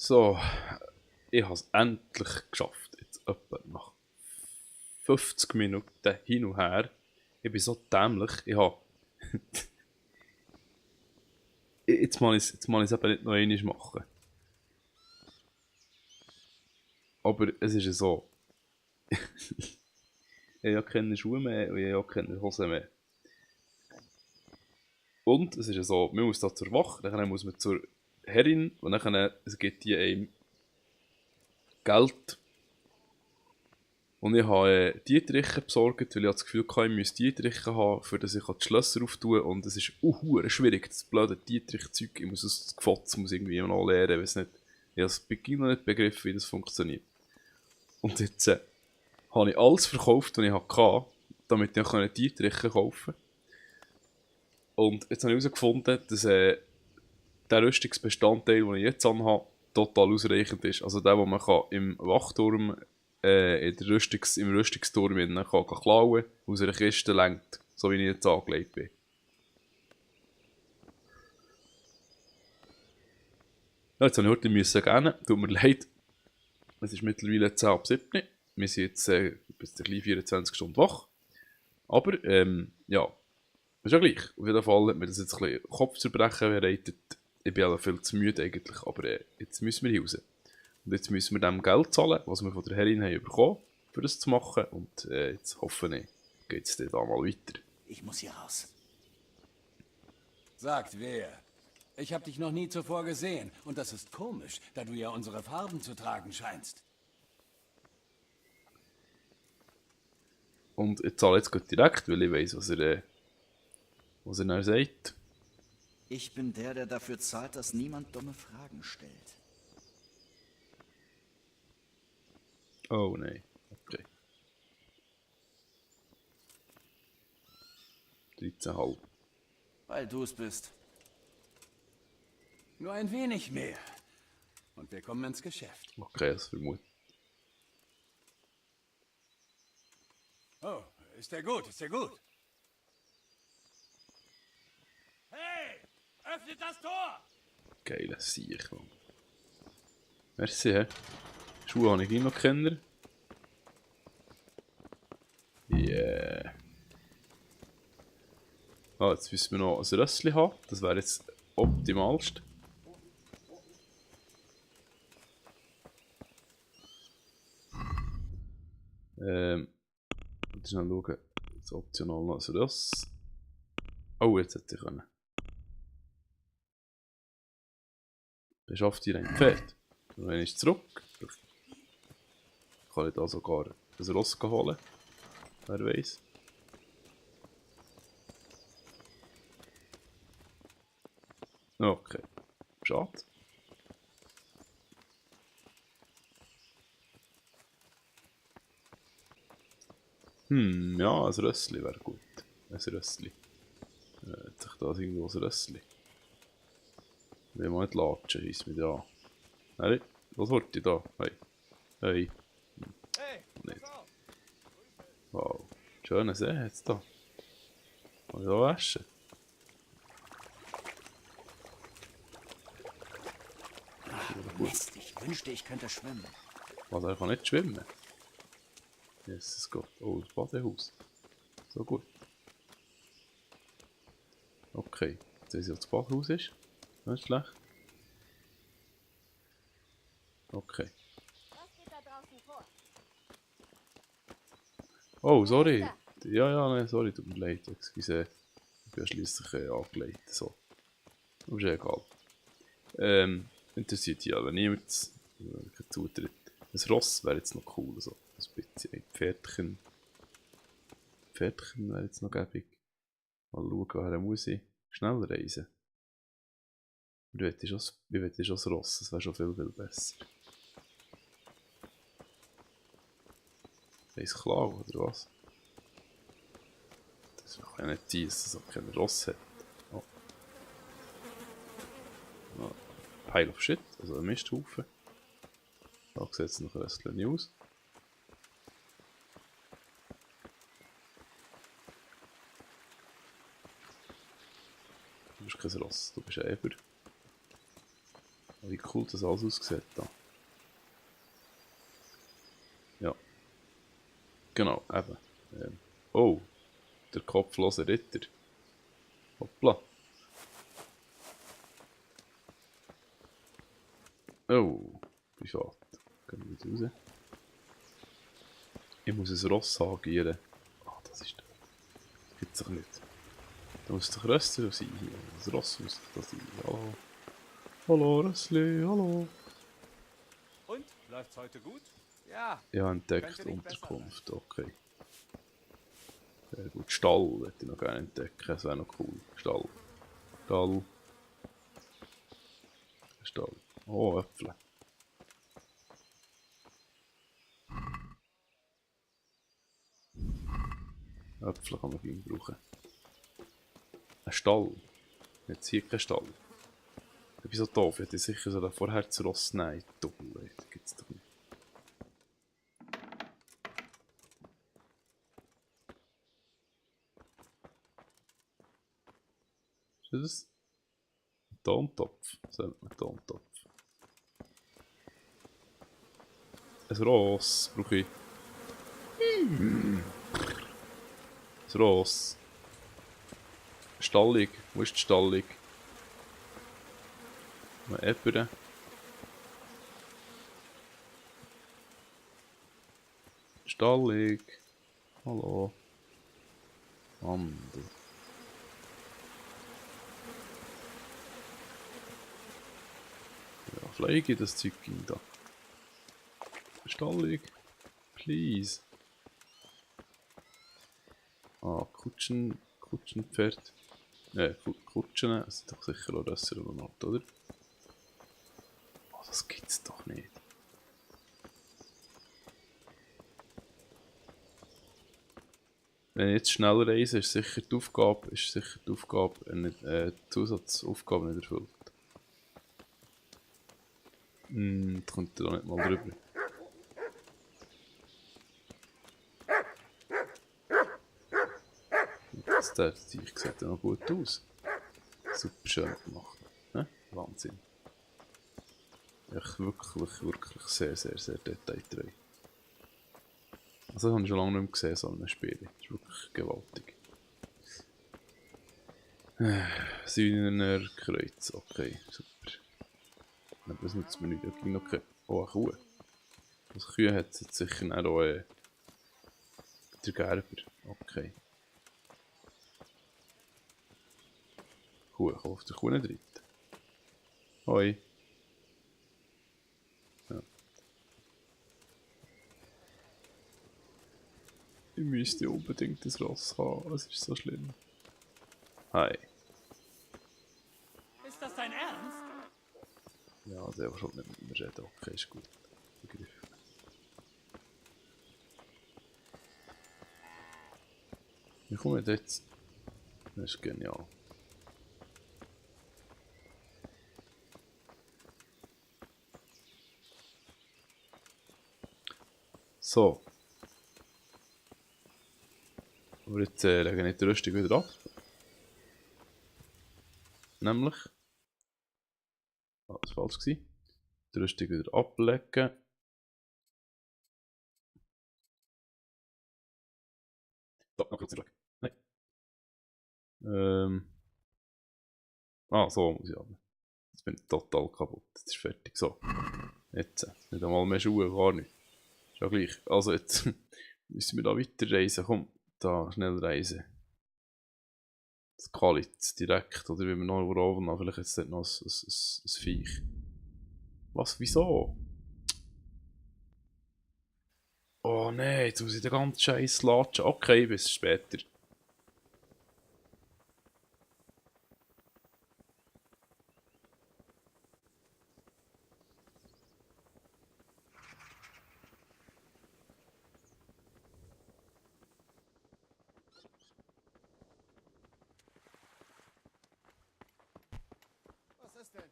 So, ich habe es endlich geschafft. Jetzt etwa nach 50 Minuten hin und her. Ich bin so dämlich. Ich habe. Jetzt mal es eben nicht noch einmal machen. Aber es ist ja so. Ich habe ja keine Schuhe mehr und ich habe ja keine Hosen mehr. Und es ist ja so, man muss da zur Wache, dann muss man zur Herrin und dann es gibt die einem Geld. Und ich habe Dietriche besorgt, weil ich das Gefühl hatte, ich müsste Dietriche haben, für das ich die Schlösser auftun kann. Und es ist schwierig, das blöde Dietrich-Zeug. Ich muss es gefotzt, muss irgendwie noch lernen, ich weiß nicht. Ich habe es wirklich noch nicht begriffen, wie das funktioniert. Und jetzt habe ich alles verkauft, was ich hatte, damit ich Dietriche kaufen konnte. Und jetzt habe ich herausgefunden, dass der Rüstungsbestandteil, den ich jetzt anhabe, total ausreichend ist. Also der, den man im Wachturm, im Rüstungsturm kann klauen aus einer Kiste lenkt, so wie ich jetzt angelegt bin. Ja, jetzt musste ich heute gehen. Tut mir leid. Es ist mittlerweile 10 ab 7. Wir sind jetzt bis 24 Stunden wach. Aber, ja, ist ja gleich. Auf jeden Fall hat mir das jetzt ein bisschen Kopfzerbrechen bereitet. Ich bin viel zu müde eigentlich, aber jetzt müssen wir raus. Und jetzt müssen wir dem Geld zahlen, was wir von der Herrin haben bekommen, für das zu machen. Und jetzt hoffe ich, geht es dann da mal weiter. Ich muss hier raus. Sagt wer? Ich habe dich noch nie zuvor gesehen. Und das ist komisch, da du ja unsere Farben zu tragen scheinst. Und ich zahle jetzt direkt, weil ich weiss, was er dann sagt. Ich bin der dafür zahlt, dass niemand dumme Fragen stellt. Oh nein, okay. 13,5. Weil du es bist. Nur ein wenig mehr. Und wir kommen ins Geschäft. Okay, das vermute. Oh, ist der gut, ist der gut. Hey, öffnet das Tor! Geile Sieg, Mann. Merci, hä? Schuhe habe ich gleich noch Kenner. Yeah. Ah, jetzt müssen wir noch ein Rössli haben. Das wäre jetzt optimalst. Und schnell schauen. Jetzt optional noch ein Röss. Oh, jetzt hätte ich können. Beschafft ihr ein Pferd. Und wenn ich zurück, kann ich da sogar ein Ross holen. Wer weiß. Okay. Schade. Ja, ein Rössli wäre gut. Ein Rössli. Hat sich da irgendwo ein Rössli? Ich will mal nicht latschen, schießt mich da an. Hey, was wollt ihr da? Hey. Hey. Nicht. Wow. Schöner See jetzt da. Kann ich da waschen? Mist, ich wünschte, ich könnte schwimmen. Was, er kann nicht schwimmen? Jesus Gott. Oh, das Badehaus. So gut. Okay. Jetzt weiß ich, was das Badehaus ist. Nicht schlecht. Okay. Oh, sorry. Ja, nein, sorry, tut mir leid. Excuse. Ich bin schliesslich angelegt. So. Aber ist ja egal. Interessiert ja aber niemand. Kein Zutritt. Ein Ross wäre jetzt noch cool. So. Ein bisschen ein Pferdchen. Pferdchen wäre jetzt noch gäbig. Mal schauen, woher muss ich schnell reisen. Ich wette schon das Ross. Das wäre schon viel, viel besser. Ist klar, oder was? Das kann ja nicht sein, dass es auch kein Ross hat. Oh. Oh. Pile of Shit, also ein Misthaufen. Da sieht es noch ein bisschen aus. Du bist kein Ross, du bist ein Eber. Wie cool das alles aussieht da. Ja. Genau, eben. Oh, der kopflose Ritter. Hoppla. Oh, privat. Gehen wir wieder raus. Ich muss ein Ross agieren. Ah, das ist doof. Gibt's doch nicht. Da muss doch Röster sein hier. Das Ross muss doch da sein. Hallo. Hallo, Rössli, hallo. Und? Läuft's heute gut? Ja. Ja, entdeckt Könnte nicht besser Unterkunft. Okay. Sehr gut. Stall hätte ich noch gerne entdecken. Das wäre noch cool. Stall. Stall. Stall. Oh, Äpfel. Äpfel kann man viel brauchen. Ein Stall. Jetzt hier kein Stall. Ich bin so doof. Ich hätte sicher so vorher zu Ross nehmen. Doppel, das gibt's doch nicht. Ist das? Ein Tontopf. So ein Tontopf. Ein Ross brauche ich. Ein Ross. Stallig. Wo ist die Stallig? Mal Äpfel. Stallig. Hallo. Handel. Ja, Pflege das Zeug ging da. Stallig. Please. Ah, Kutschenpferd. Kutschen sind doch sicher auch Rösser oder nicht, oder? Oh, das gibt's doch nicht. Wenn ich jetzt schnell reise, ist sicher die Aufgabe, Zusatzaufgabe nicht erfüllt. Da kommt er doch nicht mal drüber. Der Teich sieht ja noch gut aus. Super schön gemacht. Ne? Wahnsinn. Echt wirklich sehr, sehr, sehr detailtreu. Also das habe ich schon lange nicht mehr gesehen, so ein Spiel. Das ist wirklich gewaltig. Sühner Kreuz, okay, super. Aber das nutzt mir nicht. Okay, noch keine... Oh, eine Kuh. Also Kühe hat es jetzt sicher auch der Gerber. Okay. Kuh, kann auf der Kuh nicht reiten. Hoi. Ja. Ich müsste unbedingt das Ross haben, es ist so schlimm. Hi. Ist das dein Ernst? Ja, der war schon nicht mit mir reden. Okay, ist gut. Begriffen. Wie komme ich jetzt? Das ist genial. So. Aber jetzt legen wir die Rüstung wieder ab. Nämlich. Ah, das war falsch gewesen. Die Rüstung wieder ablegen. So, noch kurz zurück. Nein. So muss ich haben. Jetzt bin ich total kaputt. Jetzt ist fertig. So. Jetzt. Nicht einmal mehr Schuhe, gar nicht. Ist ja gleich. Also jetzt müssen wir da weiterreisen. Komm, da schnell reisen. Das Kalitz direkt. Oder wie wir noch oben haben. Vielleicht jetzt noch ein Viech. Was? Wieso? Oh nein, jetzt muss ich den ganzen Scheiß latschen. Okay, bis später. Was ist denn?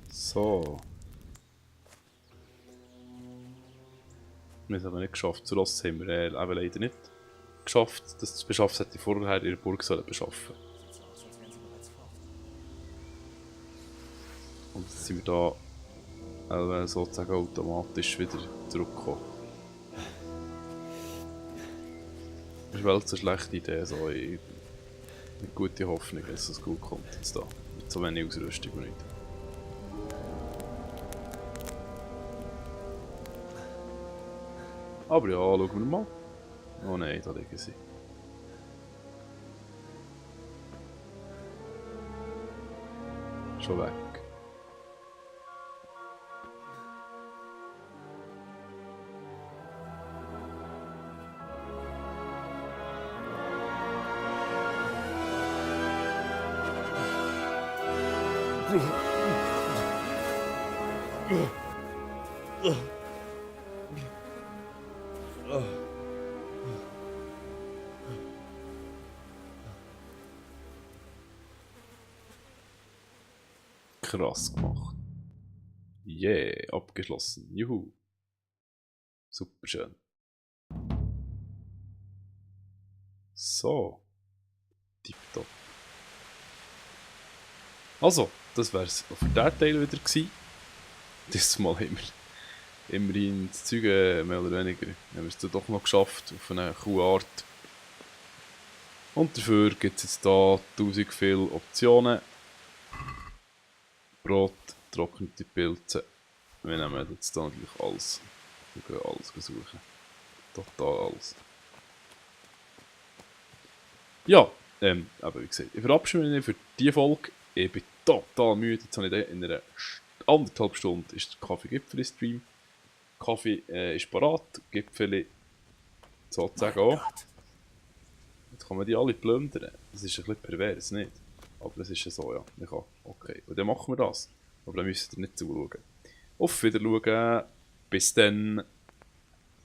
So. Wir haben es aber nicht geschafft. Zu Ross haben wir eben leider nicht geschafft. Das Beschaffen hätte ich vorher in der Burg sollen beschaffen. Und jetzt sind wir da sozusagen automatisch wieder zurückgekommen. Das ist wohl eine schlechte Idee, so mit guter Hoffnung, dass es gut kommt jetzt da. Mit so wenig Ausrüstung und nicht. Aber ja, schauen wir mal. Oh nein, da liegen sie. Schon weg. Krass gemacht. Yeah, abgeschlossen. Juhu. Super schön. So. Tipptopp. Also, das wäre es für diesen Teil wieder gewesen. Dieses Mal haben wir immerhin das Zeug mehr oder weniger. Haben wir es dann doch noch geschafft, auf eine coole Art. Und dafür gibt es jetzt hier 1000 viele Optionen. Brot, trocknete Pilze. Wir nehmen jetzt hier natürlich alles. Wir gehen alles suchen. Total alles. Ja, aber wie gesagt, ich verabschiede mich für diese Folge. Ich bin total müde. Jetzt habe ich in einer 1,5 Stunde ist der Kaffee-Gipfeli-Stream. Kaffee ist parat, Gipfeli sozusagen auch. Jetzt kann man die alle plündern. Das ist ein bisschen pervers, nicht? Aber es ist ja so, ja. Ich kann. Okay, und dann machen wir das. Aber dann müsst ihr nicht zuschauen. Auf Wiedersehen. Bis dann.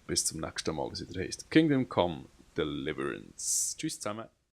Bis zum nächsten Mal, was wieder heisst Kingdom Come Deliverance. Tschüss zusammen.